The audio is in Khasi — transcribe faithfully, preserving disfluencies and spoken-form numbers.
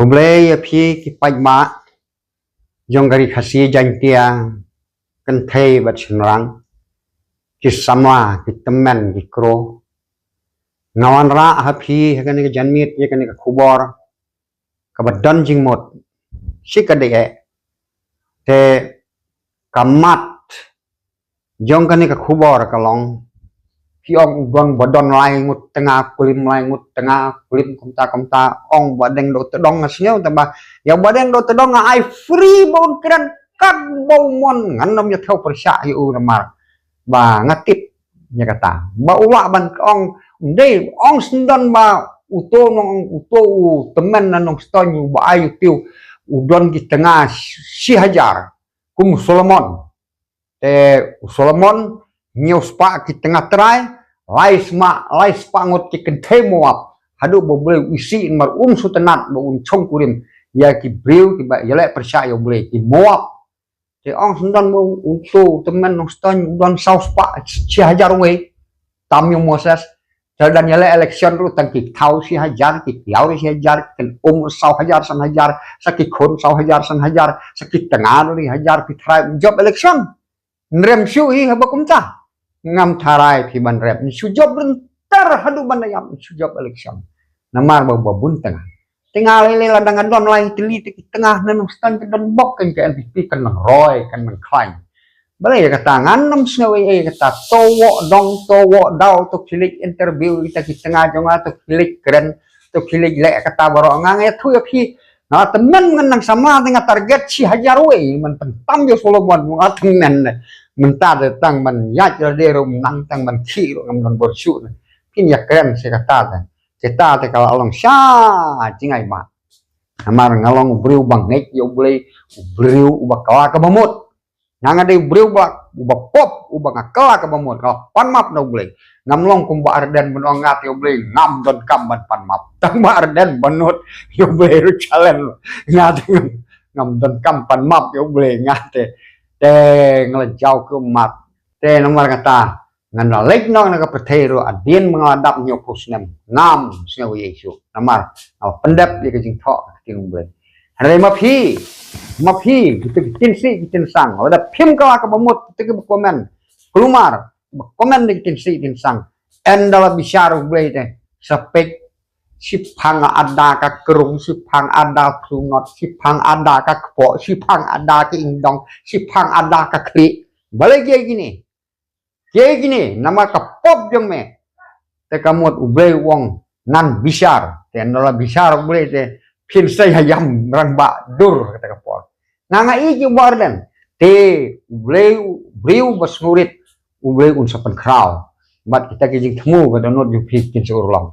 Khublei ïa phi ki paidbah jong ka ri Khasi Jaiñtia, kynthei bad shynrang, ki samla, ki tymmen, ki kro. Nga wanrah ha phi ha kane ka janmiet ïa kane ka khubor kaba don jingmut shi kaba dei eh. Te ka mat jong kane ka khubor ka long, phi ong u don ba don lai ngut tnga kulim, lai ngut tnga kulim, kumta kumta, ong ba deng dok tdong, nga sngew tang ba ïa ba deng dok tdong nga ai free ba un kren katba u mon, ngan ym ïa thew pyrshah ïa u namar ba nga tip ïa kata. Ba u lah ban ong, dei, ong shen don ba uto u nong, uto u tymmen na Nongstoiñ uba ai u tiew, u don ki tnga shi hajar kum u Solomon. Te u Solomon, hynñiew spah ki tnga trai, lai spah, lai spah ngut ki kynthei Moab, haduh ba U Blei u isih namar um sngewtynnat ba un shongkurim ïa ki briew kiba ïaleh pyrshah ïa U Blei, ki Moab. Te ong shen don ba uto u tymmen Nongstoiñ u don saw spah shi hajar wei. Tam ïa u Moses. Te dang ïaleh election ruh tang ki thaw shi hajar, ki kiaw ruh shi hajar, ki um saw hajar san hajar, sa ki khun saw hajar san hajar, sa ki tnga ruh shi hajar, phi tharai u jop election? Nrem shuh hi haba kumta. Ngam tharai phi ban rep. Ngi shu jop rynter haduh ban da ïap, ngi shu jop election. Namar ba ba bun tnga. Tnga lei lei lada nga don lai tylli te ki tnga na Nongstoiñ ka don bok, kan ka N P P kan nang roi, kan nang khlaiñ. Balei ïa kata? Ngan ym sngew ei ei kata. To woh dong, to woh daw, to khie leit interview kita ki tnga jong nga, to khie leit kren, to khie leit leh kata baroh. Nga nga ïathuh ïa phi, nga tymmen ngan nang samla te nga target shi hajar wei, man pyntam ïa u Solomon, nga tymmen ne. Mynta te tang ban ïaid lade ruh nang, tang ban khih ruh ngam don bor shuh ne. Phin ïa kren shi kata te. Kita te ka la long sha jngai ma. Namar nga long u briew ba ngeit ïa U Blei, u briew uba kylla kaba mut. Nga nga dei u briew ba, uba pop, uba nga kylla kaba mut, nga la pan map na U Blei. Ngam long kum Bah Ardent ban ong nga te ïa U Blei ngam donkam ban pan map. Tang Bah Ardent ban nud ïa U Blei ruh challenge. Nga te ngam, ngam donkam pan map ïa U Blei nga te. Te nga la jaw ki ummat. Te namar kata, ngan la leit noh na ka pyrthei ruh hadien ba nga la dap hynñiewphew snem, ngam sngew ei ei shuh. Namar nga la pyndep ïa ka jingthoh ka ktien U Blei. Hynrei ma phi, ma phi, kita ki kynsiih ki kynsang, lada phim kylla kaba mut, kita kiba comment, kulmar ba comment da ki kynsiih kynsang, ynda la bishar U Blei te, sa peit, shiphang ada ka krung, shiphang ada u thlunot, shiphang ada ka kpoh, shiphang ada ka ingdong, shiphang ada ka khlieh. Balei kiei kine? Kiei kine, namar ka pop jong me. Te ka mut U Blei u ong ngan bishar. Te ynda la bishar U Blei te, phin sa ïa ïam rangbah dur kata ka por. Nga nga ïeit ïa u Bah Ardent. Te U Blei, u briew ba sngewrit, U Blei un sa pynkhraw. Bad kita ki jingthmu ka dohnud jong phi kin sa urlong.